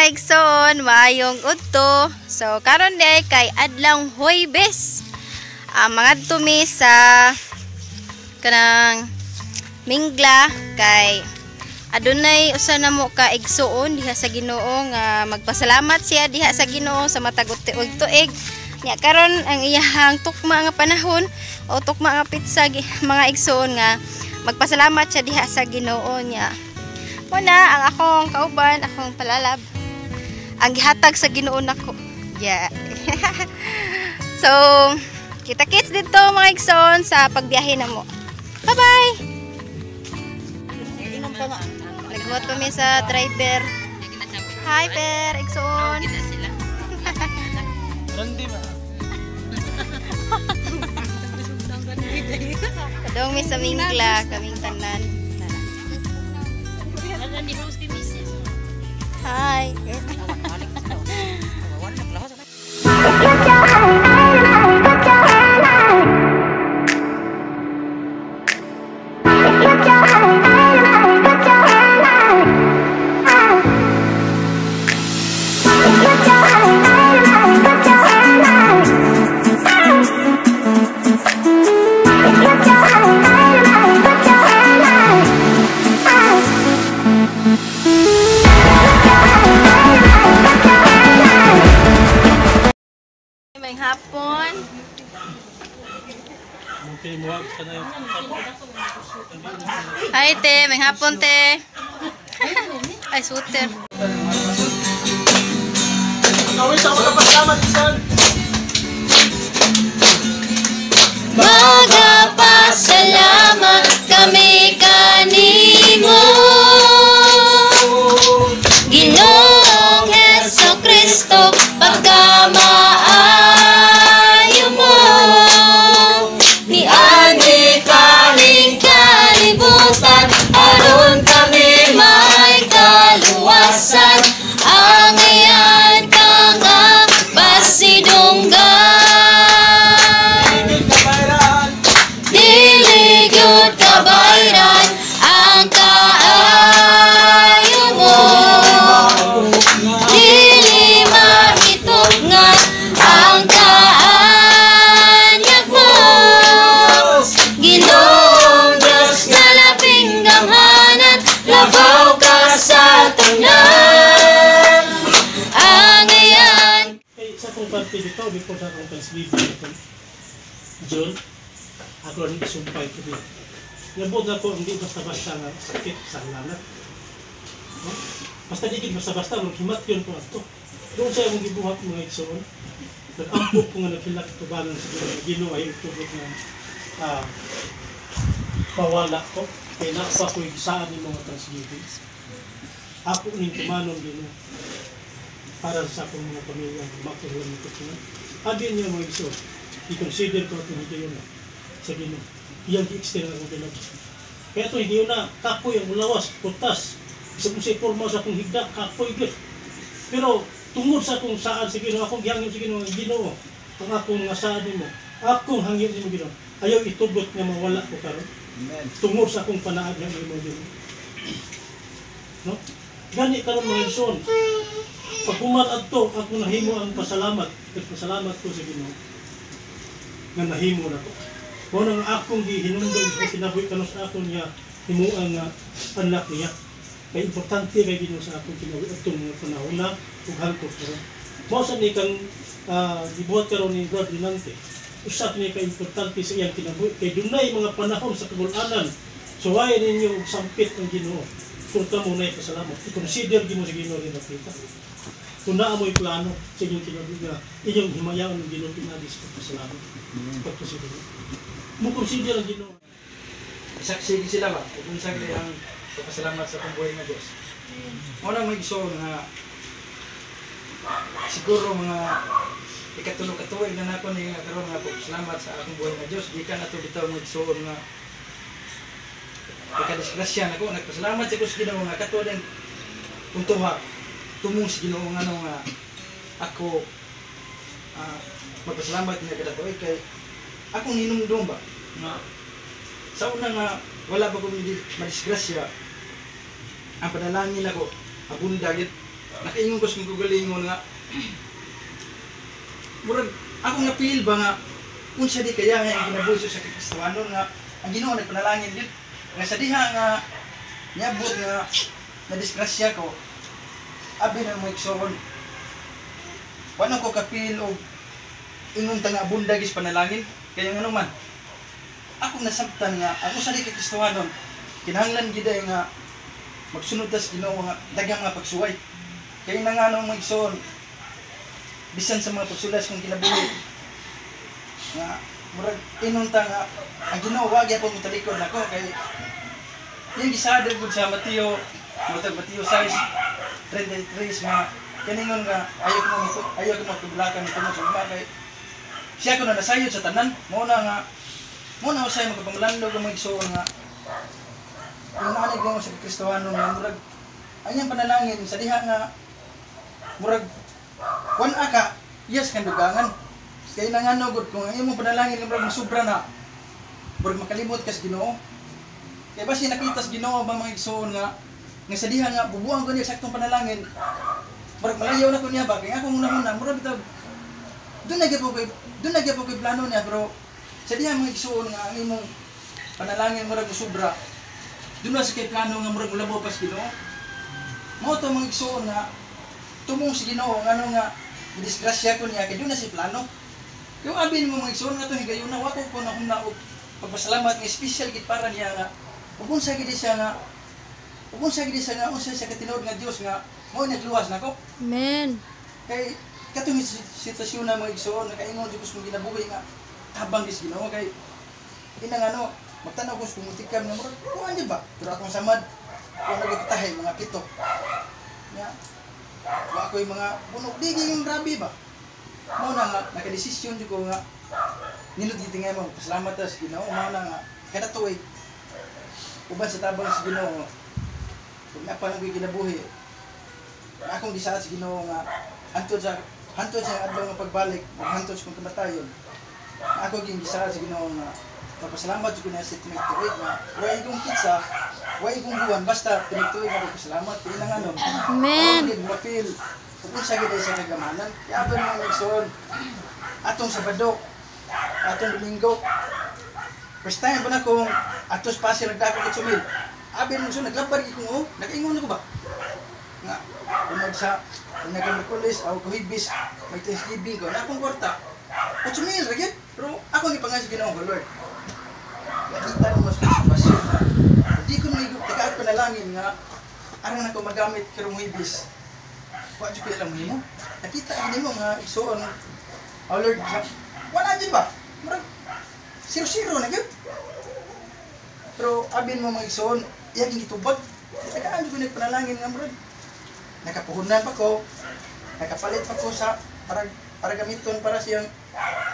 Mga igsoon, maayong udto. So karon day kay adlong Huwebes. Mangadto mi sa kanang Mingla kay adunay usa namo ka igsuon diha sa Ginoo nga magpasalamat siya diha sa Ginoo sa matag tuig tuig. Nya karon ang iyahang tukma nga panahon o tukma nga pitsa, mga igsuon, nga magpasalamat siya diha sa Ginoo niya. Muna ang akong kauban, akong palalab, ang gihatag sa Ginoo nako. Yeah. So, kita kits dito, mga igsoon, sa pagbiyahe na mo. Bye-bye. Nagbuhat kami sa driver. Hi, Per, igsoon. Randi ba? Padong mi sa Mingla, kaming tanan. Hi. May hapon. Hi te, may hapon te. Ay, suter. Magapasalamat kami kanimo, Ginoong Hesus Kristo, pagkamaayo mo. Niani kaming kalibutan, aron kami may kaluwasan. Ang iyan kang pasidunggan, dili gyud kabayran ang kaayo mo. Dili maitugnan ang kaanyag mo. Ginoong Diyos na labing gamhanan, labaw ka sa tanan. Ang iyan. Kay sa akong parte dito, before sa akong Thanksgiving, itong June, ako rin isumpay ko din. Nabot ako, hindi basta-basta nga sakit sa lanat. No? Basta di gid basta-basta, maghimat yun ko ato. Doon sa akong gibuhat, mga igsoon, nag-ampok ko nga naghilak tubanan sa Ginoo. Ginoo ay itubot nga pawala ko. Kaya napa ko saan ni mga Thanksgiving. Ako ning tumanon, Ginoo, para sa akong mga pamilya, makuha ng kutunan. Abi niya, mga igsoon, i-consider ko itong higayon na sa Ginoo. Iyang i-extend akong kinabuhi. Kaya ito, higayon na, kapoy ang ulawas, putas. Isa kong sa forma sa akong higda, kapoy gyud. Pero tungod sa akong saan sa Ginoo, akong gihangyo sa Ginoo, Ginoo, ang akong nga saan nimo, akong hangyo nimo, Ginoo, ayaw itugot nga mawala ko karon. Tungod sa akong panaad nga nimo, Ginoo. No? Gani karon, mga igsoon, pag human adto, ako nahimo ang pasalamat. Pasalamat ko sa Ginoo nga nahimo na ko. Mao nang akong gihinumdom sa kinabuhi kanus ako niya himuang nga anak niya. Kay importante kay Ginoo sa akong kinabuhi adtong mga panahon na ug hangtod karon. Mao sa ni kang gibuhat karon ni Brad Rinante. Usa ni ka importante sa iyang kinabuhi kay dunay mga panahon sa kabul-anan. Suwayan ninyo og sampit ang Ginoo. Kung kamo nay pasalamat, i-consider gyud mo sa Ginoo rin nakita. Kung naa mo'y plano sa inyong kinabuhi nga inyong himayaon ng Ginoo pinaagi sa pagpasalamat. Pagconsider. Mo consider ang Ginoo. Isaksi sila ba? Kung unsa gyud ang pagpasalamat sa akong buhay nga Dios. Mao nang may igsoon nga siguro mga ikatulo ka tuig na nako ni nga karon nga pagpasalamat sa akong buhay nga Dios, gikan ato bitaw mga igsoon nga ikadisgrasya nako, nagpasalamat sa ko sa Ginoo nga kato din puntuha tumong sa Ginoo nga ano nga ako magpasalamat nga kada tuig kay akong ninumdum ba nga sa una nga wala pa ko madisgrasya, ang panalangin ako abunda gid. Nakaingon ko sa kong kaugalingon nga murag akong na-feel ba nga unsa di kaya ang kinabuhi sa Kristohanon nga ang Ginoo nagpanalangin gid nga sa diha nga niabot nga na disgrasya ko, abi na mo igsoon, wala ko kapil og ingon ta nga abunda gis panalangin. Kaya ngano man akong nasabtan nga ang usa di ka Kristohanon kinahanglan gid ay nga magsunod ta sa Ginoo nga daghang nga pagsuway. Kaya na nga nung igsoon, bisan sa mga pagsulas kong kinabuhi nga murag ingon ta nga ang Ginoo wa gyapon motalikod nako, kay yung gisada gud sa Mateo, matag Mateo 6:33 nga kaningon nga ayaw ko matublakan nito sa ugma kay siya ko na nasayod sa tanan. Mao na nga mao na usay magpamalandog ang mga igsoon nga yung anig mo sa Kristohanon nga murag ang iyang panalangin sa diha nga murag kuan aka yes kan dugangan. Kay nangano gud kung ang imong panalangin nga murag sobra na, murag makalimot ka sa Ginoo. Kay basi nakita sa Ginoo ba mga igsoon nga nga sa diha nga bubuan ko niya sa aktong panalangin, murag malayaw na ko niya ba kay akong unahuna murag bitaw doon na gyud koy doon na gyud koy plano niya. Pero sa diha mga igsoon nga ang imong panalangin murag sobra, doon na sa kay plano nga murag mulabaw pa sa Ginoo. Mao to mga igsoon nga tumong sa Ginoo ngano nga gidisgrasya ko niya kay doon na si plano. Yung abi nimo mga igsoon nga to higayuna wa ko ko na og pagpasalamat nga special gid para niya nga ug unsa gid siya nga ug unsa gid siya nga unsa siya katinuod nga Dios nga mao nagluwas nako. Amen. Kay katong sitwasyon na mga igsoon nakaingon jud ko sa kinabuhi nga tabang gis Ginoo kay inang ano magtan-aw ko sa kumutikam nga murag kuan di ba, pero akong samad kuan na gitahay mga pito nya wa koy mga puno di gyud grabe ba. Mao na nga nakadesisyon jud ko nga nindot gid tingay mo pasalamat ta sa Ginoo. Mao na nga kada tuig uban sa tabang sa Ginoo kung napa lang ko'y kinabuhi akong gisaad sa Ginoo nga hantod sa adlaw nga pagbalik ug hantod sa kong kamatayon ako gyud gisaad sa Ginoo nga magpasalamat jud ko niya sa tinigtuig nga way igong kitsa way igong buwan basta tinigtuig nga magpasalamat kay nang ano. Amen. Mapil ug unsa gid sa kagamanan kay abon mga igsoon atong Sabado atong Domingo first time ba na kung atos pa siya nagdako kay Sumil abi nung so naglabar gid kong oh nakaingon ako ba nga unag sa unag Miyerkules aw Huwebes may Thanksgiving ko na akong kwarta 8,000 ra gyud pero ako gipangayo sa Ginoo ko Lord nakita mo sa sitwasyon na di ko naigo tagaan panalangin nga aron nako magamit karong Huwebes wa jud ko alam nimo nakita gid nimo nga igsuon oh Lord wala jud ba murag 0-0 na gyud. Pero abin mo mga igsoon iya gyud gitubag tagaan jud ko nagpanalangin nga murag nakapuhunan pa ko nakapalit pa ko sa para gamiton para siyang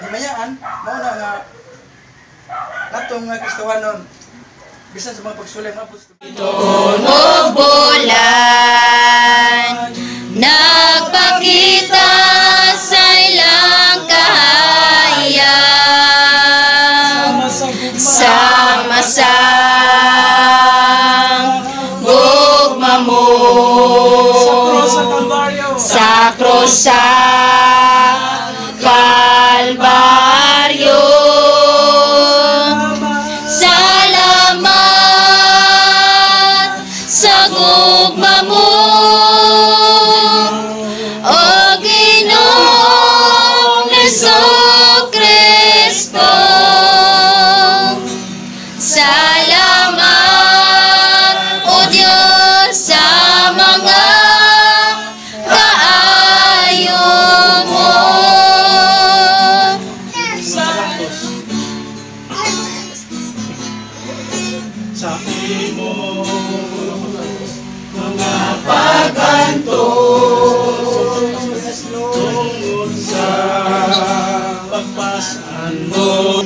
himayaan. Mao na nga natong nga Kristohanon bisan sa mga pagsulay mga apostol Og bulan nagpakita sa ilang kahayag sama sa gugma mo sa krus sa Kalbaryo. Salamat sa gugma mo, O Ginoong Hesukristo. Salamat, O Diyos, sa mga kaayo mo. Sa imo mga pag-antos tungod sa pagpasan mo.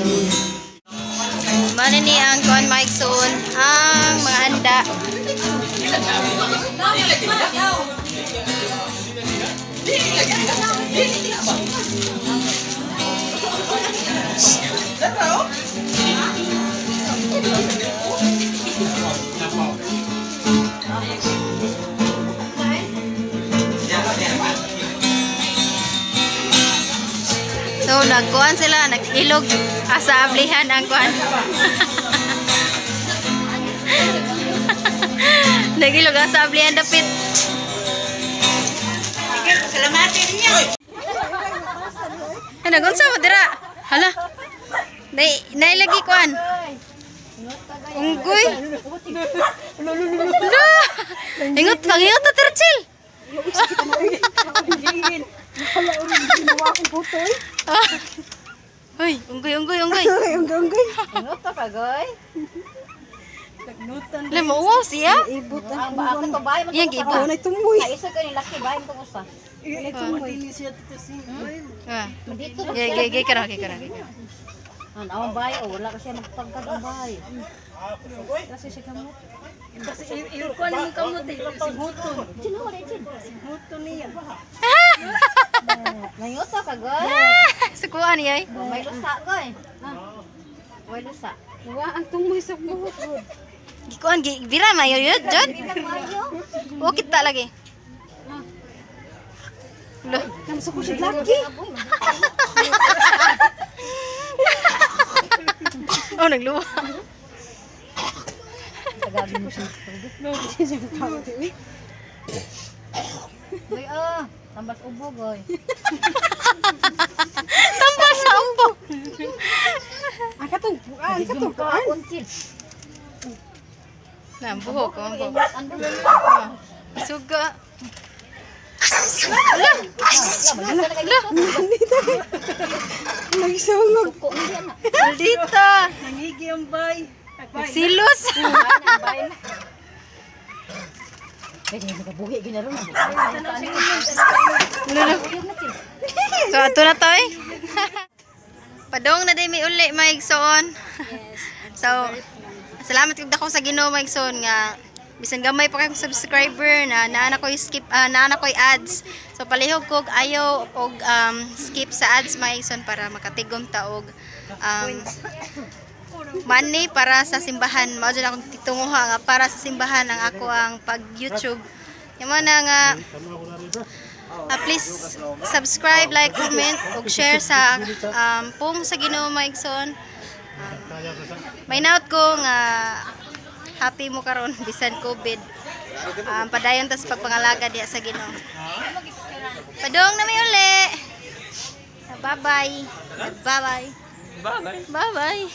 Mano ni ang kuan Mike soon ang mga handa. So nagkuan sila, nag-ilog asa ablihan ang kuan. Nag-ilog asa ablihan dapit. Salamatin niya. Ano unsa mo dira? Hala. Nay nay lagi kuan. Unggoy. Hala. Ingot pangingot ta Terchil. Ah. Hoy, unggoy, unggoy, unggoy. Unggoy. Ingot ka goy. Hala, mauwaw siya. Ang baak to bay man. Iyang giibot. Tumoy. Ay isa ka ni laki bay man tong usa. Ah. Dito Gay, gay, gay, kara, gay, kara, gay, kara. An awang bay oh, wala kasi magpagkag ang bay. Kasi siya kamot. Kasi ilkuan mo kamot eh. Sighuton. Chin ho chin. Sighuton niya. Nangyot ka goy. Sukuan niya eh. Oh, may lusa goy. Ah. May lusa. Wa ang tumoy sa buhok. Gikuan, gi, bira mayo yun, Jod. Mayo. O kita lagi. Lo. Namsa ko siya laki. Oh, nagluwa. Goy ah, tambas ubo goy. Tambal sa upo. Ang katong buan, katong buan. Chin. Na, ang buhok, oh, ang buhok. Ang buhok. Suga. Nagsungog. Ko niya na. Maldita. Nangigi ang bay. Nagsilos. Bay na. Ay, nagabuhi ginaron. Lolo. So, ato na to eh. Padong na din may uli, maigsoon. So, salamat kag dako sa Ginoo, maigsoon nga bisan gamay pa kayong subscriber na naa na koy skip naa na koy ads. So palihog kog ayaw og skip sa ads, maigsoon, para makatigom ta og money para sa simbahan. Mao jud akong titunguha nga para sa simbahan ang ako ang pag YouTube. Yamo na nga please subscribe, like, comment ug share sa pung sa Ginoo, maigsoon. May naot ko nga happy mo karon bisan COVID. Padayon tas pagpangalaga diya sa Ginoo. Padong na may uli. Bye-bye. Bye-bye. Bye. Bye-bye.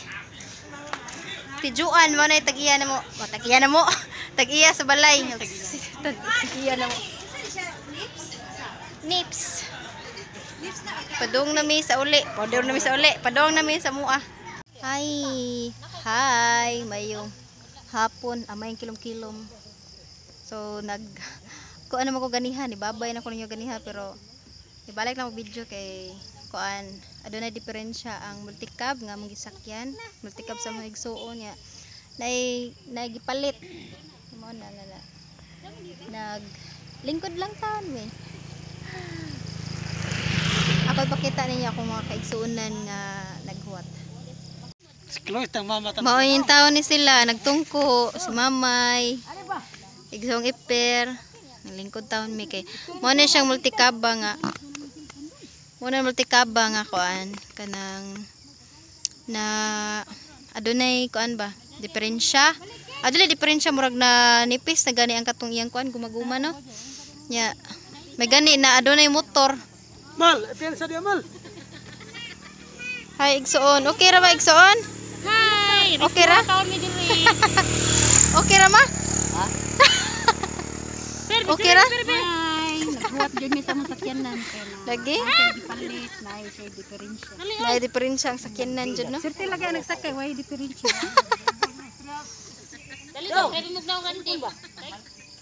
Tijuan mo na tag-iya na mo. O, tag-iya na mo. Tag-iya sa balay. Tag-iya na mo. Nips. Padong na mi sa uli. Padong na mi sa uli. Padong na mi sa mua. Hi. Hi. Mayong hapon. Amay kilom-kilom. So, nag... Kuan naman ko ganiha. Nibabay na ko ninyo ganiha. Pero, ibalik lang ko video kay kuan adunay diferensya ang multicab nga among gisakyan, multicab sa mga igsuon nga nay nagipalit mo na nga na nag lingkod lang taon we. Ako ipakita ninyo akong mga kaigsuonan nga naghuwat. Mao yung taon ni sila nagtungko si mamay igsoong iper lingkod taon mi kay mao na siyang multicab ba nga. Muna multikaba nga kuan kanang na adunay kuan ba diferensya, adunay diferensya, murag na nipis na gani ang katong iyang kuan gumaguma no nya may gani na adunay motor. Mal, piensa diya mal. Hi igsoon, okay ra ba igsoon? Hi. Okay ra? Okay ra ma? Okay ra? Hi. Nagbuhat jud mi sa mga sakyanan. Lagi Gipalit na siya diferensya. na diferensya ang sakyanan jud no. Sirte lagi ang nagsakay, way diferensya.